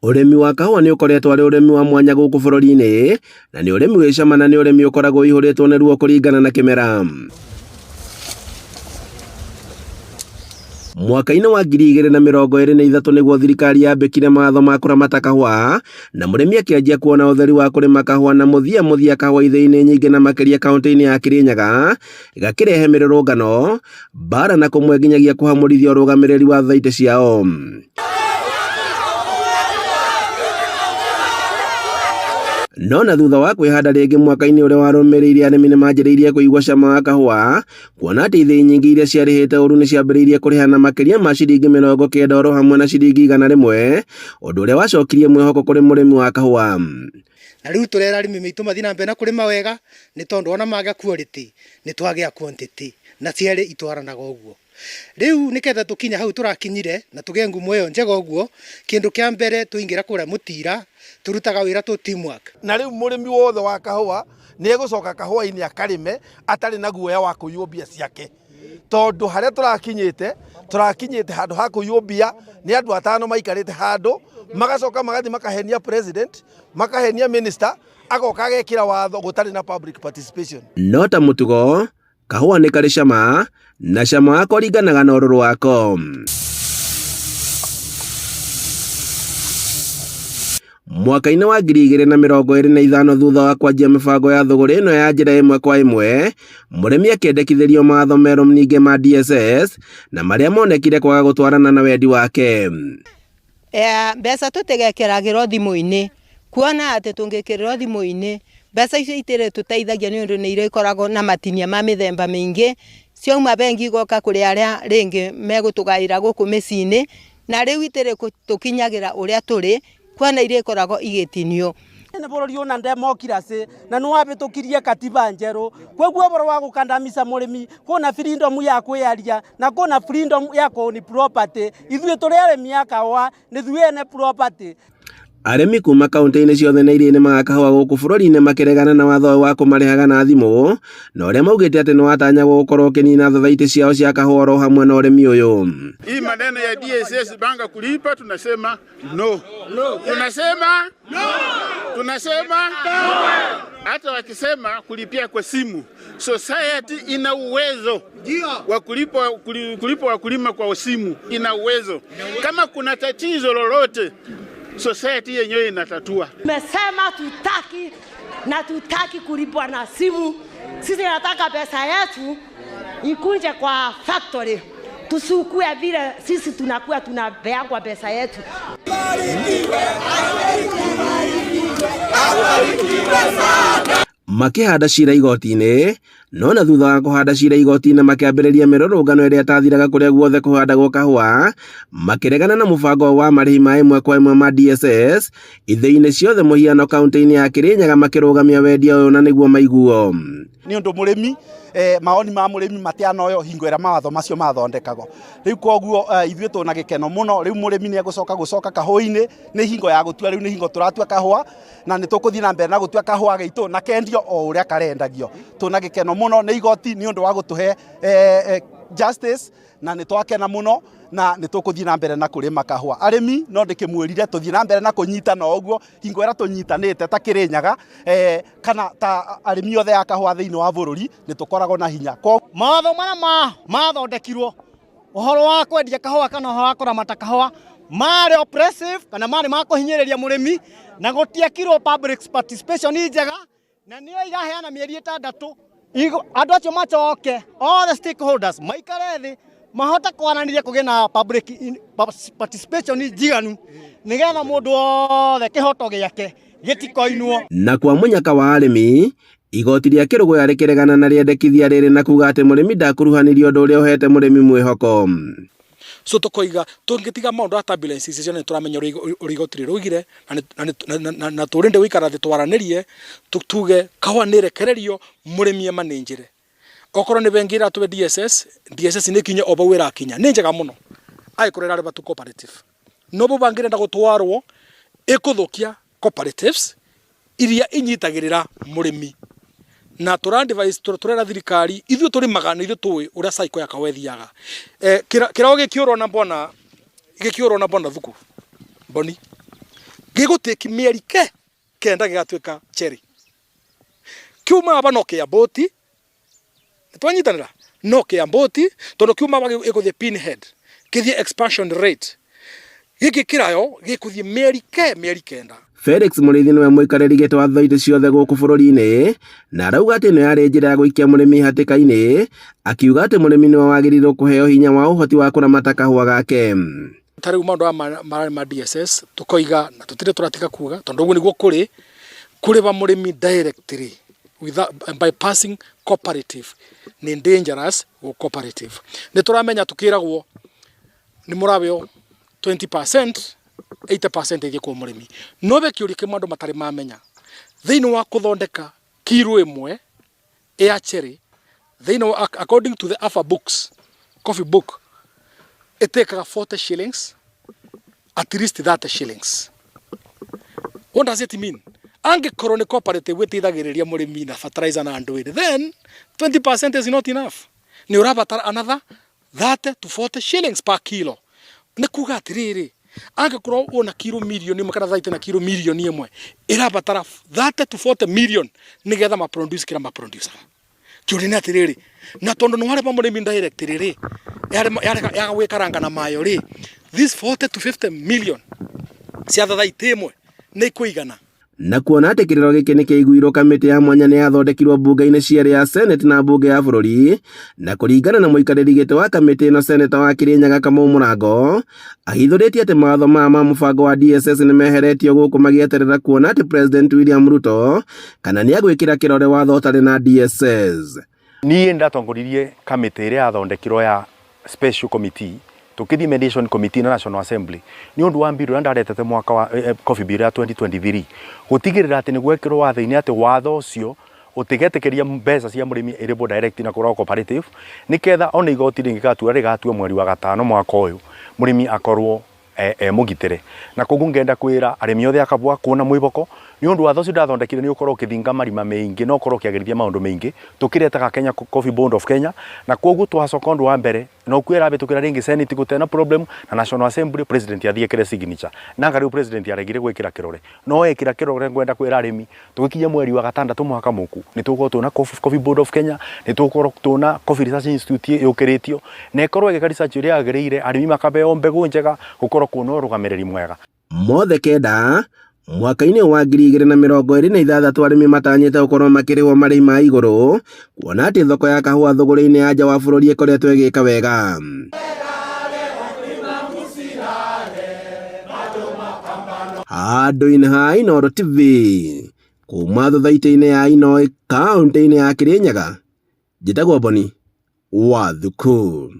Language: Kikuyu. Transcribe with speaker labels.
Speaker 1: Ũrĩmi wa kahũa nĩ ũkoretwo arĩ ũrĩmi wa mwanya gũkũ bũrũri-inĩ, na nĩ ũrĩmi wĩ cama na nĩ ũrĩmi ũkoragwo ũihũrĩtwo nĩ ruo kũringana na kĩmera. Mwaka-inĩ wa 2023 nĩguo thirikari yambĩkire mawatho ma kũramata kahũa, na mũrĩmi akĩanjia kuona ũtheri wa kũrĩma kahũa na mũthia mũthia kahũa ithĩi-inĩ nyingĩ na makĩria kaunti-inĩ ya Kirinyaga, gakĩrehe mĩrũrũngano, mbara na kũmwe nginyagia kũhamũrithia ũrũgamĩrĩri wa thaitĩ ciao. No na thutha wa kwĩhanda rĩngĩ mwaka-inĩ ũrĩa warũmĩrĩire arĩmi nĩ manjĩrĩirie kũigua cama wa kahũa kuona atĩ ithĩi nyingĩ iria ciarĩhĩte ũru nĩ ciambĩrĩirie kũrĩha na makĩria ma ciringi 90 oro hamwe na ciringi 100, ũndũ ũrĩa wacokirie mwĩhoko kũrĩ mũrĩmi wa kahũa.
Speaker 2: Na rĩu tũrera arĩmi maitũ mathiĩ na mbere na kũrĩma wega nĩ tondũ ona maga quality nĩ twagĩa quantity na cierĩ itwaranaga ũguo. Rĩu nĩketha tũkinye hau tũrakinyire na tũgĩe ngumo ĩyo njega ũguo, kĩndũ kĩa mbere tũingĩra kũrĩa mũtira tũrutaga wĩra tũ team work.
Speaker 3: Na rĩu mũrĩmi wothe wa kahũa nĩ egũcoka kahũa-inĩ akarĩme atarĩ na guoya wa kũiywo mbia ciake, tondũ harĩa tũrakinyĩte, tũrakinyĩte handũ ha kũiywo mbia nĩ andũ atano maikarĩte handũ, magacoka magathiĩ makahenia president, makahenia minister, agoka agekĩra watho gũtarĩ na public participation.
Speaker 1: No ta mũtugo, kahũa nĩ karĩ cama, na cama wako ũringanaga na ũrũrũ wako. Mwaka-inĩ wa 2025 thutha wa kwanjia mĩbango ya thũgũrĩ ĩno ya njĩra ĩmwe kwa ĩmwe, mũrĩmi akĩendekithĩrio mawatho merũ ningĩ ma DSS na marĩa monekire kwaga gũtwarana na wendi wake.
Speaker 4: Mbeca tũtigekĩragĩrwo thimũ-inĩ, kuona atĩ tũngĩkĩrĩrwo thimũ-inĩ, mbeca icio itirĩtũteithagia nĩ ũndũ nĩ irĩkoragwo na matinia ma mĩthemba mĩingĩ, ciauma bengi igoka kũrĩ arĩa rĩngĩ megũtũgaĩra gũkũ mĩciĩ-inĩ, na rĩu itirĩtũkinyagĩra ũrĩa tũrĩ, kuona irĩkoragwo igĩtinio.
Speaker 5: Nĩ bũrũri ũna democracy na nĩ wabĩtũkirie katiba njerũ, koguo ũhoro wa gũkandamiza mũrĩmi, kwĩna freedom ya kwĩyaria na kwĩna freedom ya kũ own property, ithuĩ tũrĩ arĩmi a kahũa nĩ ithuĩ ene property.
Speaker 1: Arĩmi kuma kaunti-inĩ ciothe na iria inĩmaga kahũa gũkũ bũrũri-inĩ makĩregana na watho ũyũ wa kũmarĩhaga na thimũ, na ũrĩa maugĩte atĩ nĩ watanyagwo gũkorwo ũkĩnina thathaitĩ ciao cia kahũa oro hamwe na ũrĩmi ũyũ.
Speaker 6: Hii maneno ya DSS banga kulipa, tunasema no. No. Tunasema no. Tunasema no. Hata wakisema kulipia kwa simu, society ina uwezo wa kulipa, kulipa wakulima kwa simu, ina uwezo. Kama kuna tatizo lolote, society yenyewe inatatua.
Speaker 7: Tumesema tutaki na tutaki kulipwa na simu. Sisi nataka pesa yetu ikunje kwa factory, tusukue vile sisi tunakuwa tunapeangwa pesa yetu.
Speaker 1: Makĩhanda cira igoti-inĩ, no na thutha wa kũhanda cira igoti-inĩ makĩambĩrĩria mĩrũrũngano ĩrĩa ĩtathiraga kũrĩa guothe kũhandagwo kahũa, makĩregana na mũbango wa marĩhi ma ĩmwe kwa ĩmwe ma DSS ithĩi-inĩ ciothe mũhiano kaunti-inĩ ya Kirinyaga makĩrũgamia wendia ũyũ na nĩguo maiguo.
Speaker 5: Nĩ ũndũ mũrĩmi, maoni ma mũrĩmi matianoywo hingo ĩrĩa mawatho macio mathondekagwo. Rĩu koguo ithuĩ twĩna gĩkeno mũno, rĩu mũrĩmi nĩ egũcoka gũcoka kahũa-inĩ, nĩ hingo ya gũtua, rĩu nĩ hingo tũratua kahũa, na nĩ tũkũthiĩ na mbere na gũtua kahũa gaitũ na kendio o ũrĩa karendagio. Twĩna gĩkeno mũno nĩ igoti nĩ ũndũ wa gũtũhe justice, na nĩ twakena mũno na nĩ tũkũthiĩ na mbere na kũrĩma kahũa. Arĩmi no ndĩkĩmwĩrire tũthiĩ na mbere na kũnyitana o ũguo, hingo ĩrĩa tũnyitanĩte ta Kĩrĩnyaga, kana ta arĩmi othe a kahũa thĩinĩ wa bũrũri, nĩ tũkoragwo na hinya.
Speaker 8: Mawatho marĩa mathondekirwo ũhoro wa kwendia kahũa kana ũhoro wa kũramata kahũa marĩ oppressive kana marĩ ma kũhinyĩrĩria mũrĩmi, na gũtiekirwo public participation njega, na nĩyo iraheana mĩeri 6 andũ acio macoke all the stakeholders maikare thĩ mahote kwaranĩria kũgĩe na public participation njiganu nĩgetha mũndũ wothe kĩhoto gĩake gĩtikoinwo.
Speaker 1: Na kwa mũnyaka wa arĩmi, igoti rĩa Kĩrũgũya rĩkĩregana na rĩendekithia rĩrĩ na kuga atĩ mũrĩmi ndakuruhanirio ũndũ ũrĩa ũhete mũrĩmi mwĩhoko.
Speaker 9: So tũkoiga tũngĩtiga maũndũ ya turbulence ici ciothe nĩtũramenya ũrĩa igoti rĩraugire na tũrĩndĩ gũikara thĩ twaranĩrie tuge kahũa nĩ ĩrekererio mũrĩmi emanĩnjĩre. Okorwo nĩ bengi ĩratũhe DSS, DSS nĩ ĩkinye o bau ĩrakinya. Nĩ njega mũno angĩkorwo ĩrarĩba tu cooperative. No bau bangĩrenda gũtwarwo ĩkũthũkia cooperatives iria inyitagĩrĩra mũrĩmi. Na tũra advise tũrera thirikari ithuĩ tũrĩmaga na ithuĩ tũĩ ũrĩa cycle ya kahũa ĩthiaga. Kĩraũ gĩkĩũrwo na mbona gĩkĩũrwo na mbona thuku mboni. Gĩgũtĩki mĩeri ke kenda gĩgatuĩka cherry. Kiuma aba no kĩa mbũti, nĩtwanyitanĩra, no kĩa mbũti tondũ kiuma aba gĩgũthiĩ pinhead, kĩthiĩ expansion rate. Gĩkĩ kĩrayo gĩkũthiĩ mĩeri ke mĩeri kenda.
Speaker 1: Felix Mũrĩithi nĩwe mũikarĩri gĩtĩ wa thothaitĩ ciothe gũkũ bũrũri-inĩ na arauga atĩ ĩno yarĩ njĩra ya gũikia mũrĩmi hatĩka-inĩ, akiuga atĩ mũrĩmi nĩwe wagĩrĩirwo kũheo hinya wa ũhoti wa kũramata kahũa gake.
Speaker 9: Ta rĩu maũndũ aya mararĩ ma DSS tũkoiga na tũtirĩ tũratiga kuga tondũ ũguo nĩguo kũrĩ, kũrĩba mũrĩmi directly without bypassing cooperative nĩ dangerous gũ cooperative. Nĩ tũramenya tũkĩragwo nĩ mũrabeo 20%, 80% ĩthiĩ kwĩ mũrĩmi. No be kĩũria kĩmwe andũ matarĩ mamenya, thĩinĩ wa kũthondeka kiro ĩmwe ya cherry, thĩinĩ wa, according to the AFA books, coffee book, ĩtĩkaga 40 shillings, at least 30 shillings. What does it mean? Angĩkorwo nĩ cooperative ĩteithagĩrĩria mũrĩmi na fertilizer na andũ ĩrĩ, then 20% is not enough. Nĩ ũrabatara another 30 to 40 shillings per kilo. Nĩ kuga atĩrĩrĩ, angĩkorwo wona kiro mirioni ĩmwe kana thaitĩ na kiro mirioni ĩmwe, ĩrabatara 30 to 40 million nĩgetha ma produce kĩrĩa ma produce. Kĩũria nĩ atĩrĩrĩ, na tondũ nĩ warĩba mũrĩmi direct rĩ, yaga gwĩkaranga na mayo rĩ, this 40 to 50 million cia thathaitĩ ĩmwe nĩ ikũigana.
Speaker 1: Na kuona atĩ kĩrĩro gĩkĩ nĩ kĩaiguirwo, kamĩtĩ ya mwanya nĩ yathondekirwo mbunge-inĩ cierĩ ya Senate na mbunge ya bũrũri, na kũringana na mũikarĩri gĩtĩ wa kamĩtĩ ĩno Seneta wa Kirinyaga Kamau Mũrango ahithũrĩtie atĩ mawatho maya ma mũbango wa DSS nĩ meheretio gũkũ magĩeterera kuona atĩ President William Ruto kana nĩ agwĩkĩra kĩrore watho ũtarĩ na DSS.
Speaker 10: Niĩ ndatongoririe kamĩtĩ ĩrĩa yathondekirwo ya special committee, tukithie mediation committee na National Assembly nĩ ũndũ wa bill ĩrĩa ndaretete mwaka wa coffee bill ya 2023, gũtigĩrĩra atĩ nĩ gwekĩrwo watho-inĩ atĩ watho ũcio ũtigetĩkĩria mbeca cia mũrĩmi ĩrĩhwo direct na kũrĩa cooperative, nĩketha ona igoti rĩngĩgatua rĩgatua mweri wa gatano mwaka ũyũ, mũrĩmi akorwo e mũgitĩre. Na koguo ngenda kwĩra arĩmi othe akabwa kuona mwĩboko nĩ ũndũ watho ũcio ndathondekire nĩ ũkorwo ũkĩthinga marima maingĩ na ũkorwo ũkĩagĩrithia maũndũ maingĩ tũkĩretaga Kenya Coffee Board of Kenya. Na koguo twacoka ũndũ wa mbere na ũkuo ĩrabĩtũkĩra rĩngĩ Senate gũtena problem na National Assembly, president athiĩ ekĩre signature, nanga rĩu president aregire gwĩkĩra kĩrore, no ekĩra kĩrore ngwenda kwĩra arĩmi tũgĩkinya mweri wa gatandatũ mwaka mũku nĩ tũgũkorwo twĩna Coffee Board of Kenya, nĩ tũgũkorwo twĩna Coffee Research Institute yũkĩrĩtio na ĩkorwo ĩgĩka research ĩrĩa yagĩrĩire, arĩmi makabeo mbegũ njega, gũkorwo kwĩna ũrũgamĩrĩri mwega.
Speaker 1: Mothe kenda mwaka-inĩ wa 2026 arĩmi matanyĩte gũkorwo makĩrĩhwo marĩhi ma igũrũ kuona atĩ thoko ya kahũa thũgũrĩ-inĩ ya nja wa bũrũri ĩkoretwo ĩgĩka wega. Handũ-inĩ ha Inooro TV kuma thuthaitĩ-inĩ ya Inoĩ kaũntĩ-inĩ ya Kirinyaga, njĩtagwo Boni wa Thuku.